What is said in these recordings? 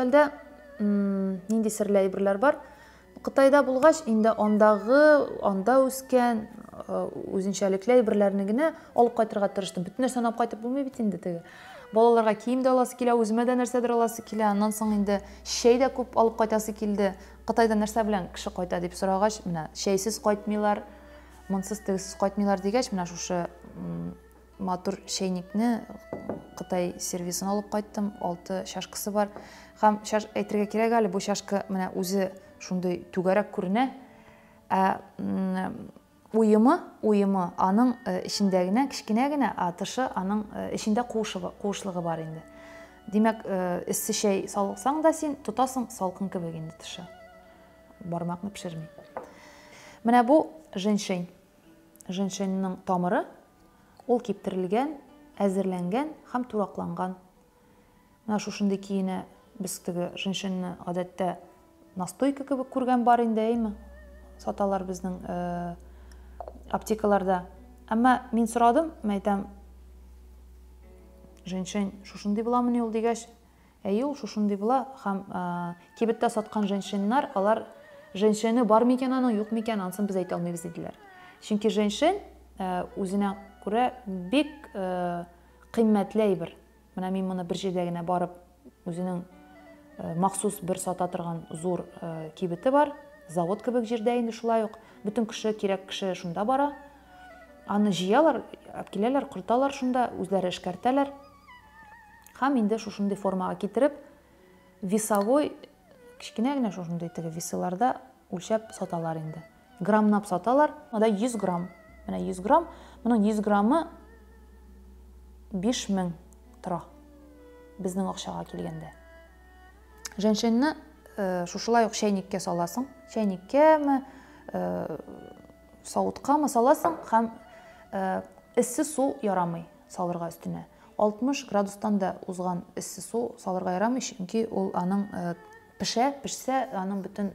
Өстәлдә нинди серле әйберләр бар? Кытайда булгач, инде андагы, анда үскән үзенчәлекле әйберләрне генә алып кайтырга тырыштым. Бөтен нәрсәне алып кайтып булмый бит инде теге. Балаларга кием дә аласы килә, үземә дә нәрсәдер аласы килә. Аннан соң инде чәй дә күп алып кайтасы килде. Кытайда нәрсә белән кеше кайта дип сорагач, менә чәйсез кайтмыйлар, монсыз тегесез кайтмыйлар дигәч, менә шушы матур чәйникне Кытай сервисын алып кайттым. 6 чашкасы бар. Һәм чаш әйтергә кирәк әле, бу чашка менә үзе шундый түгәрәк күренә. Ә уемы, уемы аның эчендә генә, кечкенә генә, ә тышы аның эчендә куышлыгы бар инде. Димәк, эссе чәй салсаң да син тотасың салкын кебек инде тышы. Бармакны пешерми. Менә бу женьшень. Женьшеньның тамыры, ул киптерелгән, әзерләнгән һәм туракланган. Менә шушындый киенә без теге женьшеньны гадәттә настойка кебек күргән бар инде, әйме? Саталар безнең аптекаларда. Әмма мин сорадым, мәйтәм, женьшень шушындый буламыни ул дигәч, әйе, ул шушындый була һәм кибеттә саткан женьшеньнар, алар женьшене бар микән аның, юк микән, анысын без әйтә алмыйбыз диделәр. Чөнки женьшень үзенә күрә бик кыйммәтле әйбер. Менә мин моны бер җирдә генә барып, үзенең махсус бер сата торган зур кибете бар, завод кебек җирдә инде шулай ук. Бөтен кеше, кирәк кеше шунда бара. Аны җыялар, алып киләләр, корыталар шунда, үзләре эшкәртәләр. Һәм инде шушындый формага китереп, весовой, кечкенә генә шушындый теге весыларда үлчәп саталар инде. Граммлап саталар. Монда 100 грамм. Менә 100 грамм. Моның 100 граммы 5000 тора. Безнең акчага килгәндә. Женьшеньны шушылай ук чәйниккә саласың. Чәйниккәме, савыткамы саласың һәм эссе су ярамый салырга өстенә. 60 градустан да узган эссе су салырга ярамый, чөнки ул аның пешә, пешсә, аның бөтен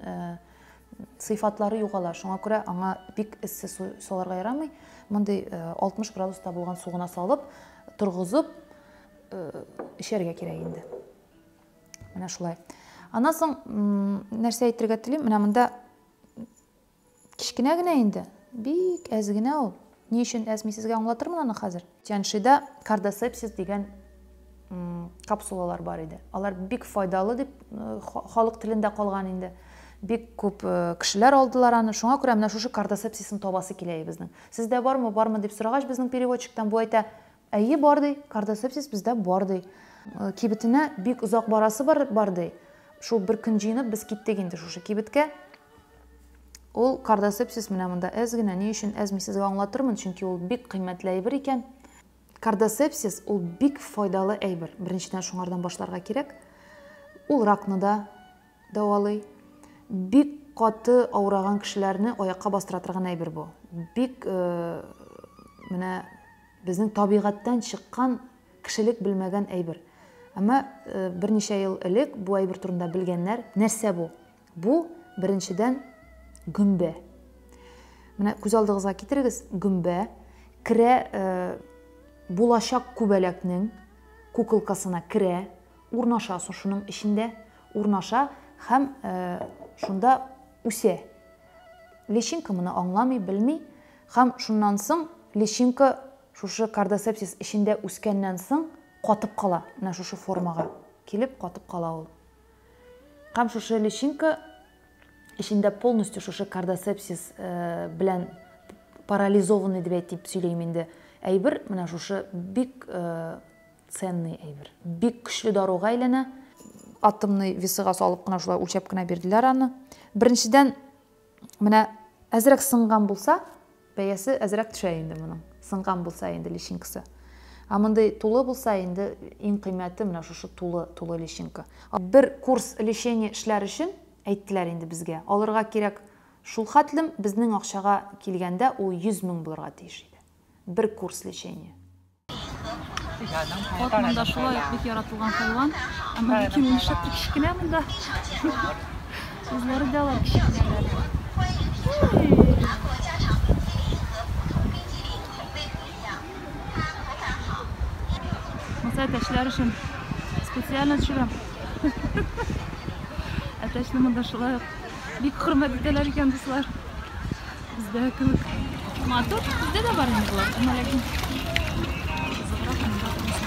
сыйфатлары югала. Шуңа күрә аңа бик эссе су салырга ярамый. Мондый 60 градуста булган су гына салып, торгызып эчәргә кирәк инде. Менә шулай. Аннан соң, нәрсә әйтергә телим? Менә монда кечкенә генә инде, бик әз генә ул. Ни өчен әз, мин сезгә аңлатырмын аны хәзер. Тяньшида кардасепсис дигән капсулалар бар иде. Алар бик файдалы дип халык телендә калган инде. Бик күп кешеләр алдылар аны. Шуңа күрә менә шушы кардасепсисын табасы килә безнең. Сездә бармы, бармы дип сорагач, безнең переводчиктан бу әйтә, әйе, бар ди, кардасепсис бездә бар ди. Кибетенә бик озак барасы бар, бар ди. Шул бер көн җыенып без киттек инде шушы кибеткә. Ул кардасепсис менә монда әз генә. Ни өчен әз, мин сезгә аңлатырмын, чөнки ул бик кыйммәтле әйбер икән. Кардасепсис ул бик файдалы әйбер. Беренчедән шуңардан башларга кирәк. Ул ракны да дәвалый. Бик каты авыраган кешеләрне аякка бастыра торган әйбер бу. Бик менә безнең табигатьтән чыккан кешелек белмәгән әйбер. Әмма берничә ел элек бу әйбер турында белгәннәр. Нәрсә бу? Бу беренчедән гөмбә. Менә күз алдыгызга китерегез, гөмбә керә булачак күбәләкнең куколкасына керә, урнаша шуның эчендә, урнаша һәм шунда үсә. Личинка моны аңламый, белми һәм шуннан соң личинка шушы кардасепсис эчендә үскәннән соң катып кала, менә шушы формага килеп катып кала ул. Һәм шушы личинка эчендә полностью шушы кардасепсис белән парализованный дип әйтеп сөйләйм инде. Әйбер менә шушы бик ценный әйбер. Бик көчле даруга әйләнә. Атомный весыга салып кына шулай үлчәп кенә бирделәр аны. Беренчедән, менә әзрәк сынган булса, бәясе әзрәк төшә инде моның. Сынган булса инде личинкасы. Ә мондый тулы булса инде иң кыйммәте менә шушы тулы личинка. Бер курс лечение эшләр өчен әйттеләр инде безгә. Алырга кирәк шул хәтлем, безнең акчага килгәндә ул 100 мең булырга тиеш иде. Бер курс лечение. Ат монда шулай ук бик яратылган хайван. Әмма ләкин нишләптер кечкенә монда. Үзләре дә алар кечкенәләр. Монысы әтәчләр өчен специально төшерәм. Әтәчне монда шулай ук бик хөрмәт итәләр икән, дуслар. Бездә кебек. Матур, бездә дә бар инде болар, әмма ләкин кызыграк монда булсын.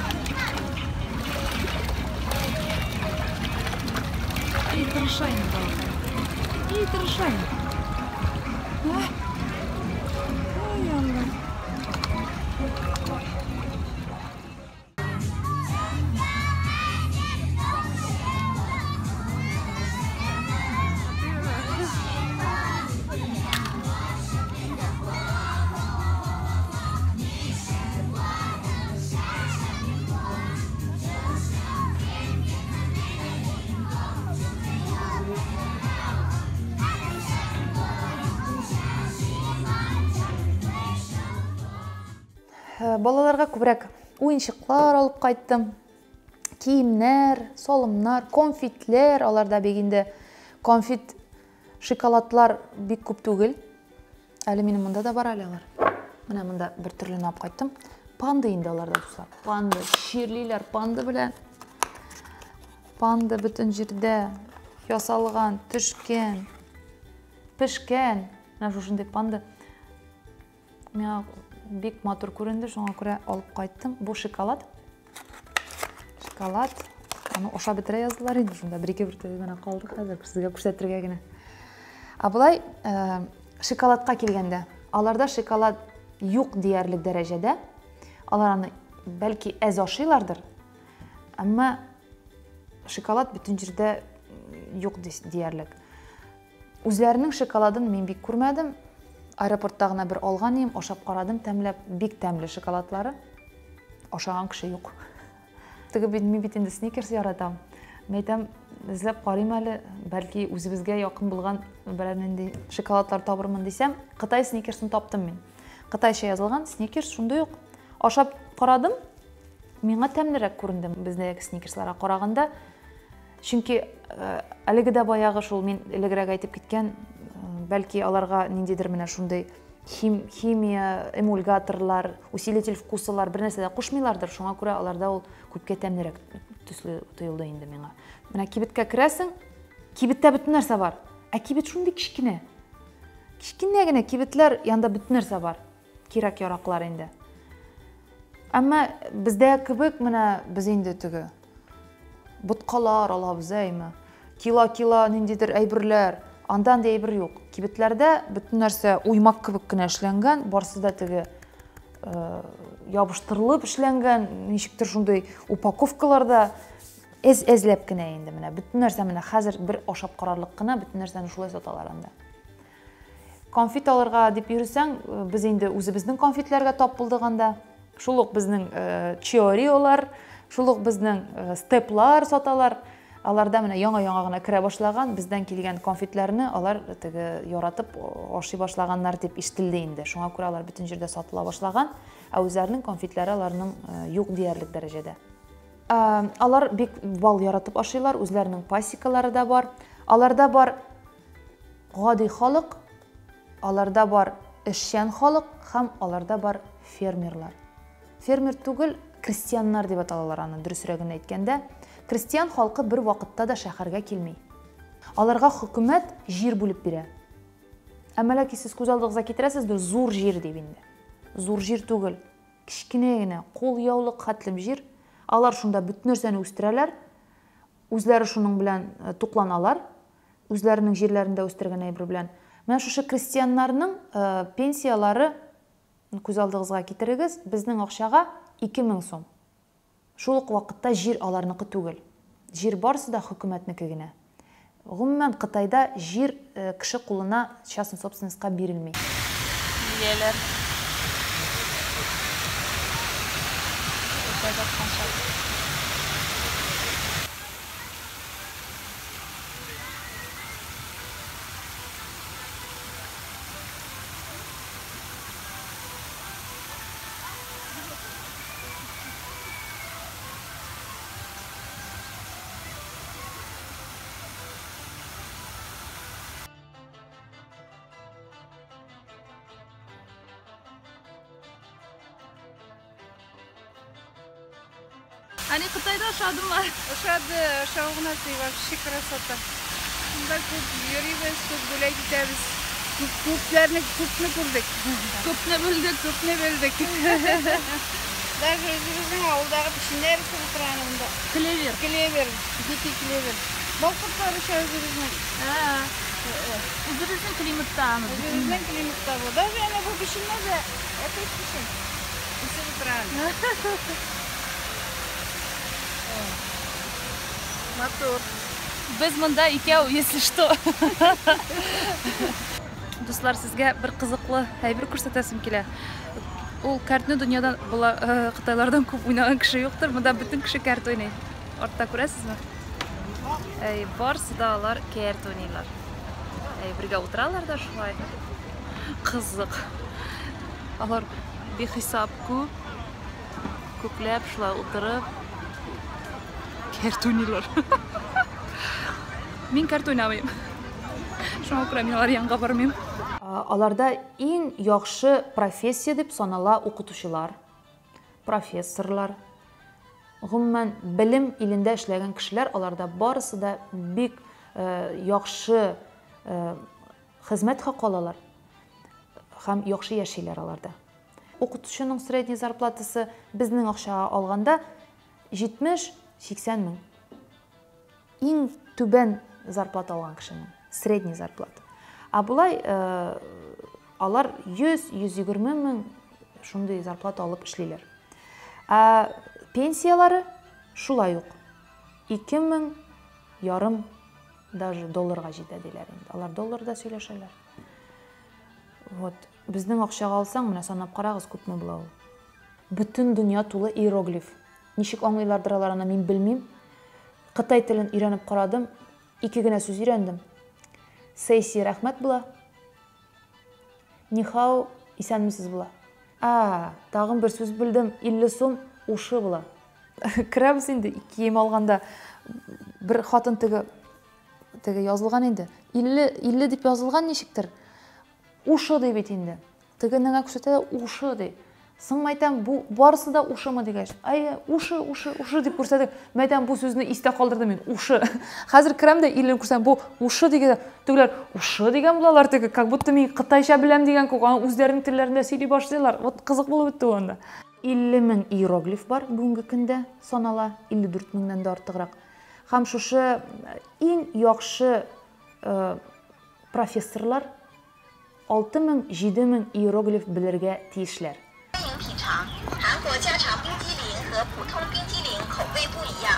И тырыша инде балакай. И тырыша инде. Ай, Алла. Балаларга күбрәк уенчыклар алып кайттым. Киемнәр, салымнар, конфетлар, аларда бик инде конфет, шоколадлар бик күп түгел. Әле минем монда да бар әле алар. Менә монда бер төрле алып кайттым. Панда инде аларда, дуслар. Панда, чирлиләр панда белән. Панда бөтен җирдә ясалган, төшкән, пешкән. Менә шушындый панда. Миңа бик матур күренде, шуңа күрә алып кайттым. Бу шоколад. Шоколад. Аны ашап бетерә яздылар инде, шунда бер-ике бөртеге генә калды хәзер сезгә күрсәтергә генә. Ә болай шоколадка килгәндә, аларда шоколад юк диярлек дәрәҗәдә. Алар аны бәлки әз ашыйлардыр, әмма шоколад бөтен җирдә юк диярлек. Үзләренең шоколадын мин бик күрмәдем. Аэропортта гына бер алган идем, ашап карадым, тәмләп, бик тәмле шоколадлары. Ашаган кеше юк. Теге бит, мин бит инде сникерс яратам. Мин әйтәм, эзләп карыйм әле, бәлки үзебезгә якын булган берәр нинди шоколадлар табырмын дисәм, Кытай сникерсын таптым мин. Кытайча язылган сникерс шундый ук. Ашап карадым, миңа тәмлерәк күренде бездәге сникерсларга караганда. Чөнки әлеге дә баягы шул мин элегрәк әйтеп киткән, бәлки аларга ниндидер менә шундый химия, эмульгаторлар, усилитель вкусалар бер нәрсә дә кушмыйлардыр, шуңа күрә аларда ул күпкә тәмлерәк төсле тоелды инде миңа. Менә кибеткә керәсең, кибеттә бөтен нәрсә бар. Ә кибет шундый кечкенә. Кечкенә генә кибетләр, янда бөтен нәрсә бар. Кирәк-яраклар инде. Әмма бездә кебек менә без инде теге боткалар алабыз, әйме? Кила-кила ниндидер әйберләр. Анда андый әйбер юк. Кибетләрдә бөтен нәрсә уймак кебек кенә эшләнгән, барсы да теге ябыштырылып эшләнгән, ничектер шундый упаковкаларда әз-әзләп кенә инде менә бөтен нәрсә менә хәзер бер ашап карарлык кына бөтен нәрсәне шулай саталар анда. Конфет алырга дип йөрсәң, без инде үзебезнең конфетләргә тап булдык анда. Шул ук безнең чиориолар, шул ук безнең степлар саталар. Аларда менә яңа-яңа гына керә башлаган, бездән килгән конфетләрне алар теге яратып ашый башлаганнар дип ишетелде инде. Шуңа күрә алар бөтен җирдә сатыла башлаган, ә үзләренең конфетләре аларның юк диярлек дәрәҗәдә. Алар бик бал яратып ашыйлар, үзләренең пасекалары да бар. Аларда бар гади халык, аларда бар эшчән халык һәм аларда бар фермерлар. Фермер түгел, крестьяннар дип аталалар аны, дөресрәген әйткәндә. Крестьян халкы бер вакытта да шәһәргә килми. Аларга хөкүмәт җир бүлеп бирә. Әмма ләкин сез күз алдыгызга китерәсездер, зур җир дип инде. Зур җир түгел, кечкенә генә, кул яулык хәтлем җир. Алар шунда бөтен нәрсәне үстерәләр, үзләре шуның белән тукланалар, үзләренең җирләрендә үстергән әйбер белән. Менә шушы крестьяннарның пенсиялары, күз алдыгызга китерегез, безнең акчага 2000 сум. Шул ук вакытта җир аларныкы түгел. Җир барысы да хөкүмәтнеке генә. Гомумән, Кытайда җир кеше кулына частный собственностька бирелми. Лилияләр. Чәчәк аткан чак. Әни, Кытайда ошадымы? Ошады, ошау гына тый, вообще красота. Монда күп йөрибез, күп гулять итәбез. Күп күпләрне күпне күрдек. Күпне белдек. Күпне белдек. Даже үзебезнең авылдагы печеньнәр үсеп утыра аны монда. Клевер. Клевер, дикий клевер. Бал кортлары оча үзебезнең. Үзебезнең климатта. Үзебезнең климатта бу. Даже әнә бу печеньнәр дә әтәч печень. Үсеп утыра. Матур. Без монда икәү, если что. Дуслар, сезгә бер кызыклы әйбер күрсәтәсем килә. Ул кәртне дөньяда була кытайлардан күп уйнаган кеше юктыр. Монда бөтен кеше кәрт уйный. Артта күрәсезме? Әй, барысы да алар кәрт уйныйлар. Әй, бергә утыралар да шулай. Кызык. Алар бихисап күп. Күпләп шулай утырып кәрт уйныйлар. Мин кәрт уйнамыйм. Шуңа күрә мин алар янга бармыйм. Аларда иң яхшы профессия дип санала укытучылар, профессорлар. Гомумән, белем илендә эшләгән кешеләр аларда барысы да бик яхшы хезмәт хакы алалар һәм яхшы яшиләр аларда. Укытучының средний зарплатасы безнең акчага алганда 70-80 мең. Иң түбән зарплата алган кешенең средний зарплата. Ә болай алар 100-120 мең шундый зарплата алып эшлиләр. Ә пенсияләре шулай ук 2500 даже долларга җитә диләр инде. Алар долларда сөйләшәләр. Вот. Безнең акчага алсаң, менә санап карагыз, күпме була ул. Бөтен дөнья тулы иероглиф. Ничек аңлыйлардыр алар аны, мин белмим. Кытай телен өйрәнеп карадым, ике генә сүз өйрәндем. Сәйси рәхмәт була. Нихау исәнмесез була. А, тагын бер сүз белдем, 50 сум ушы була. Керәбез инде кием алганда бер хатын теге теге язылган инде. 50 50 дип язылган ничектер. Ушы ди бит инде. Тегенеңә күрсәтә дә ушы ди. Соң мәйтәм, бу барысы да ушымы дигәч, әйе, ушы, ушы, ушы дип күрсәтеп, мәйтәм, бу сүзне истә калдырдым мин, ушы. Хәзер керәм дә 50 күрсәм, бу ушы дигән, тегеләр ушы дигән булалар теге, как будто мин кытайча беләм дигән күк, аны үзләренең телләрендә сөйли башлыйлар. Вот кызык булып бетте ул анда. 50 мең иероглиф бар бүгенге көндә санала, 54 меңнән дә артыграк. Һәм шушы иң яхшы профессорлар 6000, 7000 иероглиф белергә тиешләр. 欢迎品尝韩国家常冰激凌和普通冰激凌口味不一样，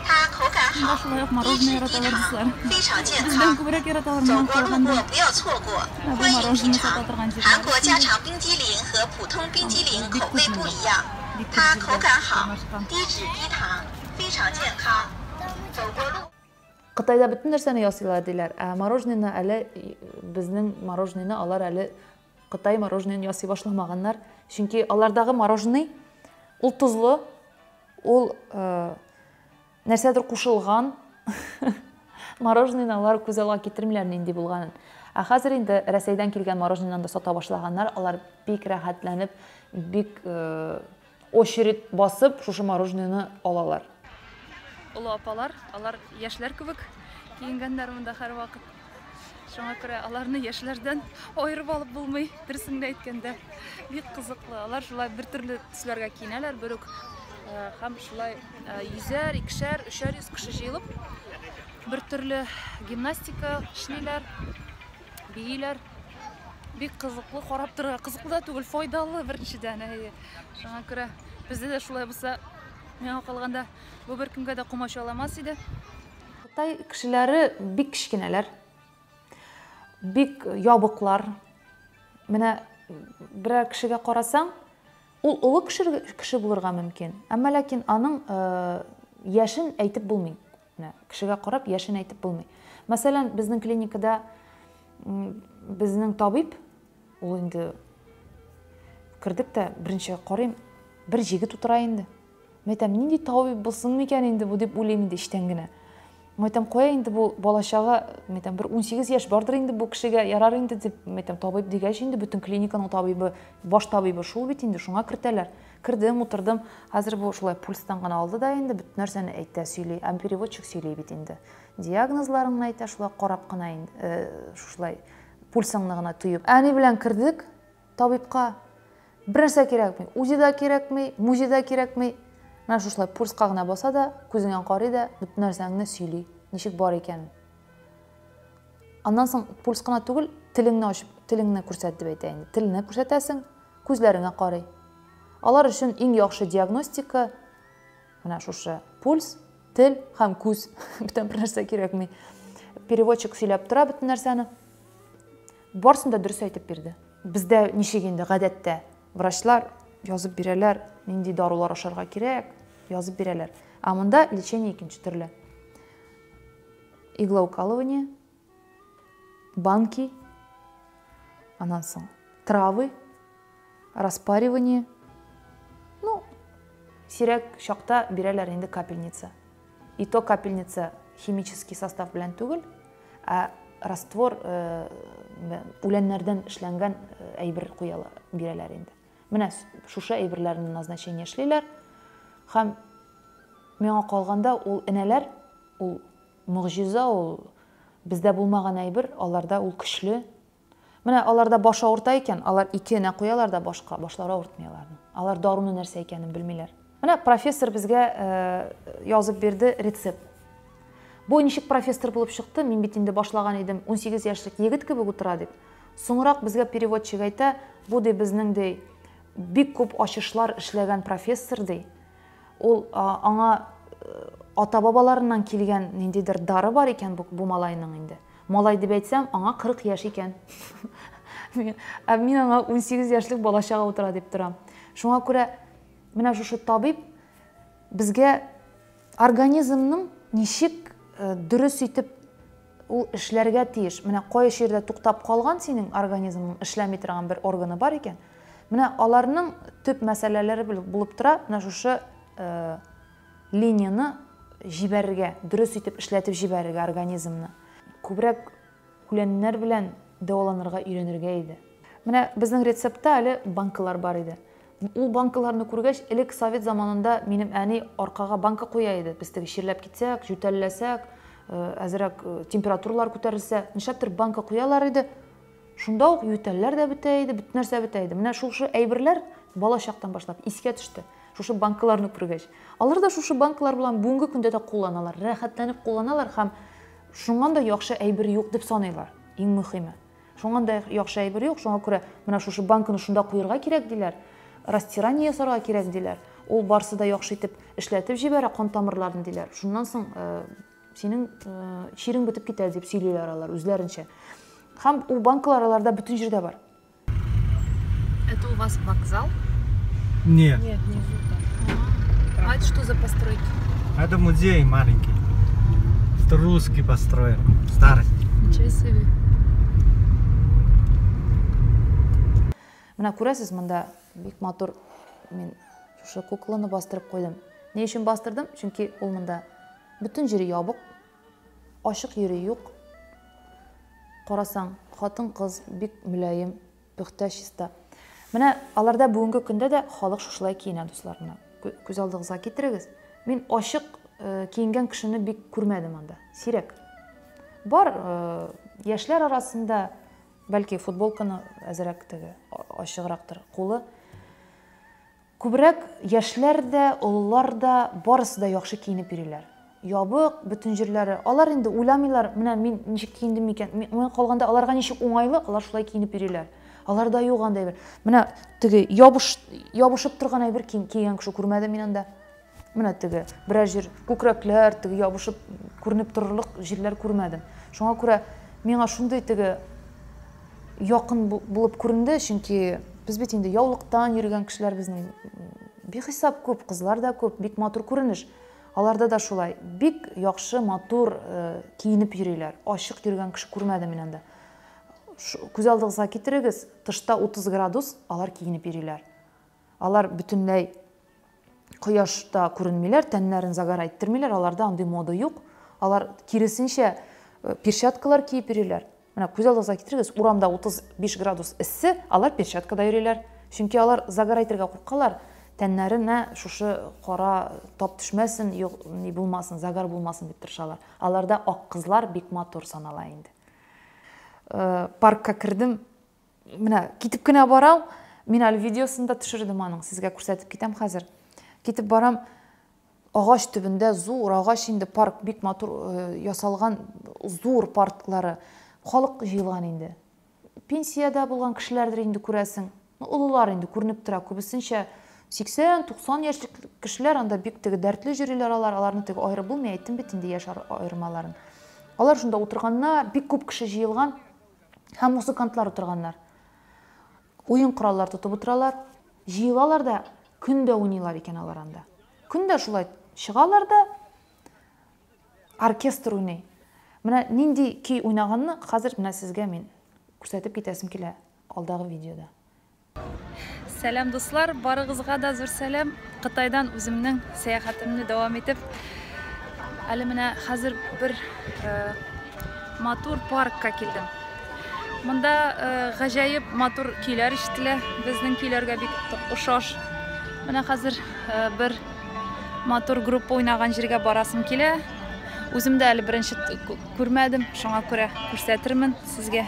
它口感 Монда 好， шулай ук 低 мороженое 脂低 яраталар, 糖 дуслар，非常健 Бездән 康。 күбрәк яраталар 走 моңа 过路 караганда. 过不要错过 Менә，бу 欢迎品 мороженое 尝 сата торган 韩国 җирләр. 家常冰激凌和普通冰激凌 Бик 口味 күп 不 монда. 一样， Бик күп 它口 җирләр 感好 урнашкан.， 低脂低糖，非常健康。走过路。 Кытайда бөтен нәрсәне ясыйлар диләр. Ә мороженое әле безнең мороженое алар әле Кытай мороженоен ясый башламаганнар. Чөнки алардагы мороженое ул тозлы, ул нәрсәдер кушылган. Мороженое алар күз алга китермиләр нинди булганын. Ә хәзер инде Рәсәйдән килгән мороженоены да сата башлаганнар. Алар бик рәхәтләнеп, бик очередь басып шушы мороженоены алалар. Олы апалар, алар яшьләр кебек киенгәннәр монда һәрвакыт. Шуңа күрә аларны яшьләрдән аерып алып булмый, дөресен генә әйткәндә. Бик кызыклы. Алар шулай бер төрле төсләргә киенәләр, бер үк һәм шулай йөзәр, икешәр, өчәр йөз кеше җыелып, бер төрле гимнастика эшлиләр, бииләр. Бик кызыклы карап торырга, кызыклы да түгел, файдалы беренчедән. Әйе. Шуңа күрә бездә дә шулай булса, миңа калганда бу беркемгә дә комачауламас иде. Кытай кешеләре бик кечкенәләр, бик ябыклар. Менә берәр кешегә карасаң, ул олы кеше булырга мөмкин. Әмма ләкин аның яшен әйтеп булмый. Менә кешегә карап яшен әйтеп булмый. Мәсәлән, безнең клиникада безнең табиб, ул инде кердек тә беренче карыйм, бер җегет утыра инде. Мин әйтәм, нинди табиб булсын микән инде бу дип уйлыйм инде эчтән генә. Мин әйтәм, кая инде бу балачага, мин әйтәм, бер 18 яшь бардыр инде бу кешегә, ярар инде дип, мин әйтәм, табиб дигәч инде бөтен клиниканың табибы, баш табибы шул бит инде, шуңа кертәләр. Кердем, утырдым. Хәзер бу шулай пульстан гына алды да инде, бөтен нәрсәне әйтә, сөйли. Ә переводчик сөйли бит инде. Диагнозларыңны әйтә, шулай карап кына инде, э, шулай пульсыңны гына тоеп. Әни белән кердек табибка. Бер нәрсә кирәкми. УЗИ да кирәкми, МУЗИ да кирәкми. Менә шушылай пульска гына баса да, күзеңә карый да, бөтен нәрсәңне сөйли, ничек бар икәнен. Аннан соң пульс кына түгел, телеңне ачып, телеңне күрсәт дип әйтә инде. Телне күрсәтәсең, күзләреңә карый. Алар өчен иң яхшы диагностика менә шушы пульс, тел һәм күз. Бүтән бер нәрсә кирәкми. Переводчик сөйләп тора бөтен нәрсәне. Барсын да дөрес әйтеп бирде. Бездә ничек инде гадәттә врачлар язып бирәләр, нинди дарулар ашарга кирәк, язып бирәләр. Ә монда лечение икенче төрле. Иглоукалывание, банки, аннан соң травы, распаривание. Ну, сирәк чакта бирәләр инде капельница. И то капельница химический состав белән түгел, ә раствор э, үләннәрдән эшләнгән э, әйбер куялар, бирәләр инде. Менә шушы әйберләрне назначение эшлиләр. Һәм миңа калганда ул энәләр, ул могҗиза, ул бездә булмаган әйбер, аларда ул көчле. Менә аларда баш авырта икән, алар ике энә куялар да башка, башлары авыртмый аларның. Алар даруны нәрсә икәнен белмиләр. Менә профессор безгә э, язып бирде рецепт. Бу ничек профессор булып чыкты? Мин бит инде башлаган идем, 18 яшьлек егет кебек утыра дип. Соңрак безгә переводчик әйтә, бу ди безнең ди бик күп ачышлар эшләгән профессор ди. Ул аңа ата-бабаларыннан килгән ниндидер дары бар икән бу, бу малайның инде. Малай дип әйтсәм, аңа 40 яшь икән. Ә мин аңа 18 яшьлек балачага утыра дип торам. Шуңа күрә менә шушы табиб безгә организмның ничек дөрес итеп ул эшләргә тиеш. Менә кай җирдә туктап калган синең организмның эшләми торган бер органы бар икән. Менә аларның төп мәсьәләләре булып тора, менә шушы э, линияне җибәрергә, дөрес итеп эшләтеп җибәрергә организмны. Күбрәк үләннәр белән дәваланырга өйрәнергә иде. Менә безнең рецептта әле банкалар бар иде. Ул банкаларны күргәч, элек совет заманында минем әни аркага банка куя иде. Без теге чирләп китсәк, җүтәлләсәк, э, әзрәк э, температуралар күтәрелсә, нишләптер банка куялар иде. Шунда ук ютәлләр дә бетә иде, бөтен нәрсә бетә иде. Менә шушы әйберләр бала чактан башлап искә төште. Шушы банкаларны күргәч. Алар да шушы банкалар белән бүгенге көндә дә кулланалар, рәхәтләнеп кулланалар һәм шуңан да яхшы әйбер юк дип саныйлар. Иң мөһиме. Шуңан да яхшы әйбер юк, шуңа күрә менә шушы банканы шунда куерга кирәк диләр, растирание ясарга кирәк диләр. Ул барсы да яхшы итеп эшләтеп җибәрә кан тамырларын диләр. Шуннан соң э, синең э, чирең бетеп китә дип сөйлиләр алар үзләренчә. Һәм ул банкалар аларда бөтен җирдә бар. Это у вас вокзал? Нет. Нет, внизу там. А это что за постройки? Это музей маленький. Это русский построен. Старый. Ничего себе. Менә күрәсез, монда бик матур мин шушы кукланы бастырып куйдым. Ни өчен бастырдым? Чөнки ул монда бөтен җире ябык, ачык йөри юк. Карасаң, хатын-кыз бик мөлаем, пөхтә, чиста. Менә аларда бүгенге көндә дә халык шушылай киенә, дуслар. Менә күз алдыгызга китерегез. Мин ачык э, киенгән кешене бик күрмәдем анда. Сирәк. Бар э, яшьләр арасында бәлки футболканы әзрәк теге ачыграктыр кулы. Күбрәк яшьләр дә, олылар да, барысы да яхшы киенеп йөриләр. Ябык бөтен җирләре. Алар инде уйламыйлар, менә мин ничек киендем микән? Миңа калганда аларга ничек уңайлы, алар шулай киенеп йөриләр. Аларда юк андый әйбер. Менә теге ябыш, ябышып торган әйбер кигән кеше күрмәдем мин анда. Менә теге берәр җир күкрәкләр, теге ябышып күренеп торырлык җирләр күрмәдем. Шуңа күрә миңа шундый теге якын булып күренде, чөнки без бит инде яулыктан йөргән кешеләр безнең бихисап күп, кызлар да күп, бик матур күренеш. Аларда да шулай, бик яхшы, матур э, киенеп йөриләр. Ачык йөргән кеше күрмәдем мин анда. Күз алдыгызга китерегез, тышта 30 градус, алар киенеп йөриләр. Алар бөтенләй кояшта күренмиләр, тәннәрен загар әйттермиләр, аларда андый мода юк. Алар киресенчә перчаткалар киеп йөриләр. Менә күз алдыгызга китерегез, урамда 35 градус эссе, алар перчаткада йөриләр. Чөнки алар загар әйтергә куркалар, тәннәренә шушы кара тап төшмәсен, юк, ни булмасын, загар булмасын дип тырышалар. Аларда ак кызлар бик матур санала инде. Паркка кердем, менә китеп кенә барам, мин әле видеосын да төшердем аның, сезгә күрсәтеп китәм хәзер. Китеп барам, агач төбендә зур агач инде, парк бик матур ясалган, зур парклары. Халык җыелган инде. Пенсиядә булган кешеләрдер инде, күрәсең. Олылар инде күренеп тора, күбесенчә 80-90 яшьлек кешеләр анда бик теге дәртле йөриләр алар, аларны теге аерып булмый, әйттем бит инде яшь аермаларын. Алар шунда утырганнар, бик күп кеше җыелган һәм музыкантлар утырганнар. Уен кораллар тотып утыралар, җыелалар да, көн дә уйныйлар икән алар анда. Көн дә шулай чыгалар да, оркестр уйный. Менә нинди көй уйнаганны хәзер менә сезгә мин күрсәтеп китәсем килә алдагы видеода. Сәлам, дуслар, барыгызга да зур сәлам. Кытайдан үземнең сәяхәтемне дәвам итеп, әле менә хәзер бер матур паркка килдем. Монда гаҗәеп матур көйләр ишетелә, безнең көйләргә бик охшаш. Менә хәзер бер матур группа уйнаган җиргә барасым килә. Үзем дә әле беренче күрмәдем, шуңа күрә күрсәтермен сезгә.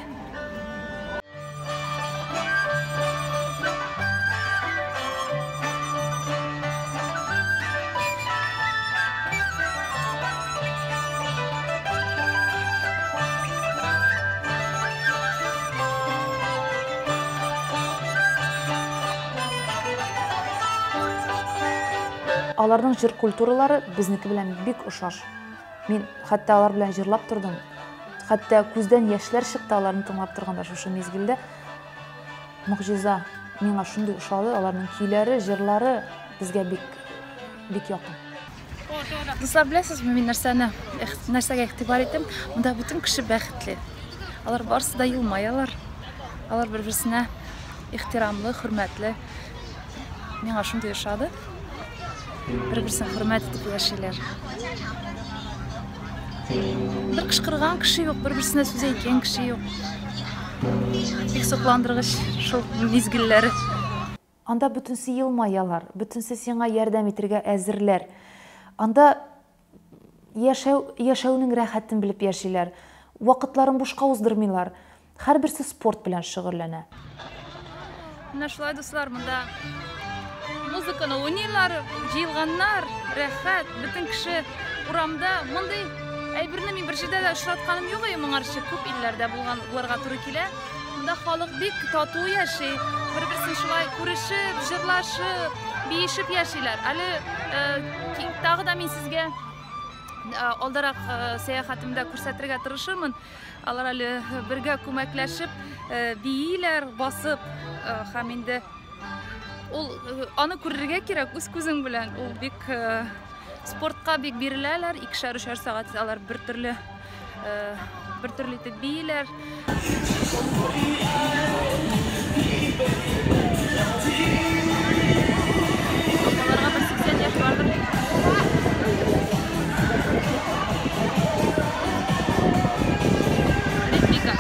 Аларның җыр культуралары безнеке белән бик охшаш. Мин хәтта алар белән җырлап тордым. Хәтта күздән яшьләр чыкты аларны тыңлап торганда шушы мизгелдә. Могҗиза, миңа шундый ошады, аларның көйләре, җырлары безгә бик, бик якын. Дуслар, беләсезме, мин нәрсәгә игътибар иттем? Монда бөтен кеше бәхетле. Алар барысы да елмаялар. Алар бер-берсенә ихтирамлы, хөрмәтле. Миңа шундый ошады. Бер-берсен хөрмәт итеп яшиләр. Бер кычкырган кеше юк, бер-берсенә сүз әйткән кеше юк. Бик сокландыргыч шул мизгелләре. Анда бөтенсе елмаялар, бөтенсе сиңа ярдәм итәргә әзерләр. Анда яшәүнең рәхәтен белеп яшиләр. Вакытларын бушка уздырмыйлар. Һәрберсе спорт белән шөгыльләнә. Менә шулай, дуслар, монда музыканы уйныйлар, җыелганнар, рәхәт, бөтен кеше урамда. Мондый әйберне мин бер җирдә дә очратканым юк иде моңарчы, күп илләрдә булган буларга туры килә. Монда халык бик тату яши, бер-берсен шулай күрешеп, җырлашып, биешеп яшиләр. Әле тагы да мин сезгә алдарак сәяхәтемдә күрсәтергә тырышырмын. Алар әле бергә күмәкләшеп бииләр, басып, һәм инде ул аны күрергә кирәк үз күзең белән. Ул бик спортка бик биреләләр, икешәр-өчәр сәгать алар бер төрле итеп бииләр. Аларга бер 80 яшь бардыр. Ритмика.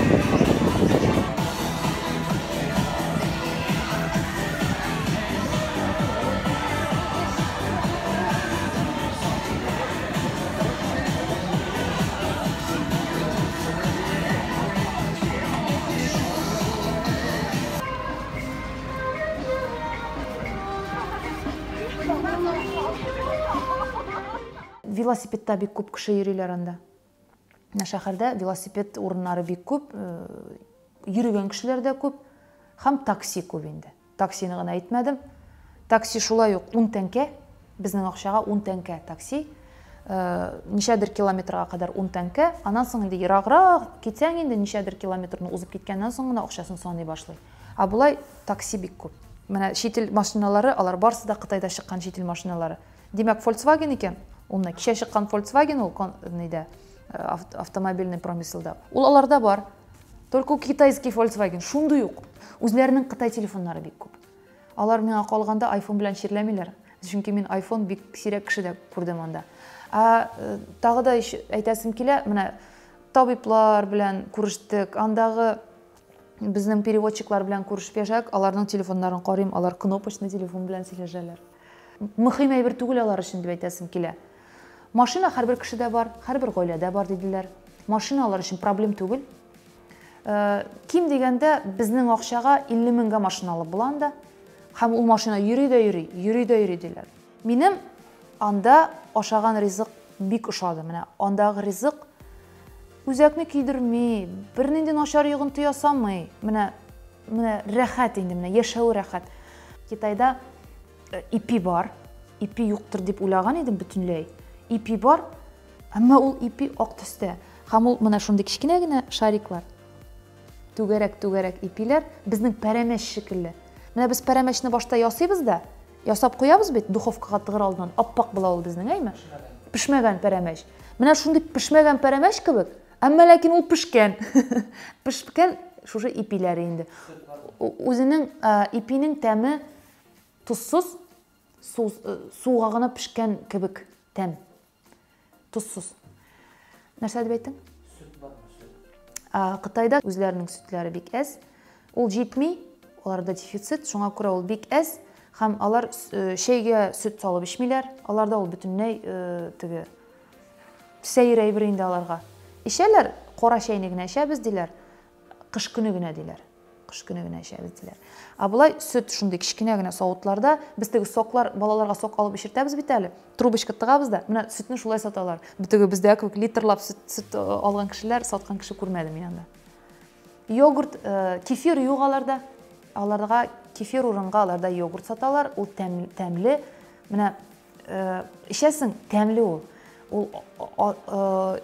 Велосипедта бик күп кеше йөриләр анда. Менә шәһәрдә велосипед урыннары бик күп, йөргән кешеләр дә күп, һәм такси күп инде. Таксины гына әйтмәдем. Такси шулай ук 10 тәңкә, безнең акчага 10 тәңкә такси. Ничәдер километрга кадәр 10 тәңкә, аннан соң инде ераграк китсәң инде ничәдер километрны узып киткәннән соң гына акчасын саный башлый. Ә болай такси бик күп. Менә чит ил машиналары, алар барысы да Кытайда чыккан чит ил машиналары. Димәк, Volkswagen икән, ул менә кичә чыккан Volkswagen ул нидә, автомобильный промыселда. Ул аларда бар. Только ул китайский Volkswagen, шундый ук. Үзләренең Кытай телефоннары бик күп. Алар миңа калганда iPhone белән чирләмиләр. Чөнки мин iPhone бик сирәк кешедә күрдем анда. Ә тагы да әйтәсем килә, менә табиблар белән күрештек, андагы безнең переводчиклар белән күрешеп яшәдек, аларның телефоннарын карыйм, алар кнопочный телефон белән сөйләшәләр. Мөһим әйбер түгел алар өчен дип әйтәсем килә. Машина һәрбер кешедә бар, һәрбер гаиләдә бар диделәр. Машина алар өчен проблем түгел. Ким дигәндә безнең акчага 50 меңгә машина алып була анда. Һәм ул машина йөри дә йөри, йөри дә йөри диләр. Минем анда ашаган ризык бик ошады. Менә андагы ризык үзәкне көйдерми, бернинди начар йогынты ясамый. Менә менә рәхәт инде, менә яшәү рәхәт. Китайда ипи бар. Ипи юктыр дип уйлаган идем бөтенләй. Ипи бар, әмма ул ипи ак төстә. Һәм ул менә шундый кечкенә генә шариклар. Түгәрәк-түгәрәк ипиләр, безнең пәрәмәч шикелле. Менә без пәрәмәчне башта ясыйбыз да, ясап куябыз бит духовкага тыгыр алдыннан, аппак була ул безнең, әйме? Пешмәгән пәрәмәч. Менә шундый пешмәгән пәрәмәч кебек, әмма ләкин ул пешкән. Пешкән шушы ипиләре инде. Үзенең ипинең тәме тозсыз, суга гына пешкән кебек тәм. Тозсыз. Нәрсә дип әйттең? Сөт бармы, сөт? Кытайда үзләренең сөтләре бик әз. Ул җитми, аларда дефицит, шуңа күрә ул бик әз. Һәм алар чәйгә сөт салып эчмиләр. Аларда ул бөтенләй теге сәер әйбер инде аларга. Эчәләр, кара чәйне генә эчәбез диләр. Кыш көне генә диләр. Кыш көне генә эчәбез диләр. Ә болай сөт шундый кечкенә генә савытларда, без теге соклар, балаларга сок алып эчертәбез бит әле. Трубочка тыгабыз да, менә сөтне шулай саталар. Теге бездә кебек литрлап сөт алган кешеләр, саткан кеше күрмәдем мин анда. Йогурт, кефир юк аларда. Аларга кефир урынга аларда йогурт саталар, ул тәмле. Менә эчәсең, тәмле ул. Ул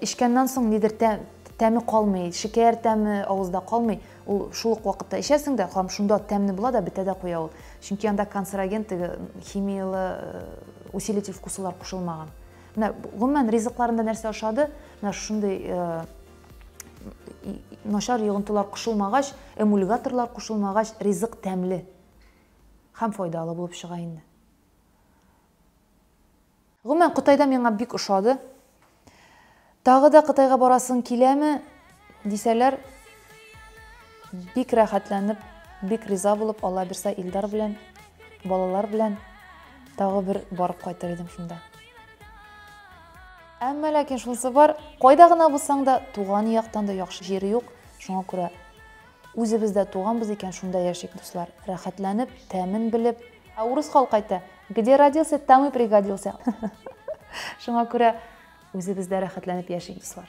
эчкәннән соң нидер тәме калмый, шикәр тәме авызда калмый. Ул шул ук вакытта эчәсең дә, һәм шунда тәмле була да, бетә дә куя ул. Чөнки анда канцероген, теге химиялы усилитель вкусылар кушылмаган. Менә гомумән ризыкларында нәрсә ошады? Менә шундый начар йогынтылар кушылмагач, эмульгаторлар кушылмагач, ризык тәмле һәм файдалы булып чыга инде. Гомумән, Кытайда миңа бик ошады. Тагы да Кытайга барасың киләме дисәләр, бик рәхәтләнеп, бик риза булып, Алла бирсә, Илдар белән, балалар белән тагы бер барып кайтыр идем шунда. Әмма ләкин шунысы бар, кайда гына булсаң да, туган яктан да яхшы җир юк. Шуңа күрә үзебездә туганбыз икән, шунда яшик, дуслар. Рәхәтләнеп, тәмен белеп. Ә урыс халкы әйтә, где родился, там и пригодился. Шуңа күрә үзебездә рәхәтләнеп яшик, дуслар.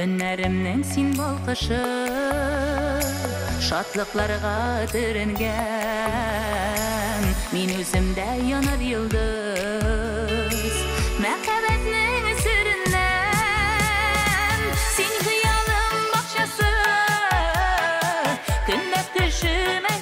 Өннәремнең син балкышы, шатлыкларга төренгән. Мин үземдә янар йолдыз, мәхәббәтнең сереннән. Син хыялым бакчасы, көнләп төшемә.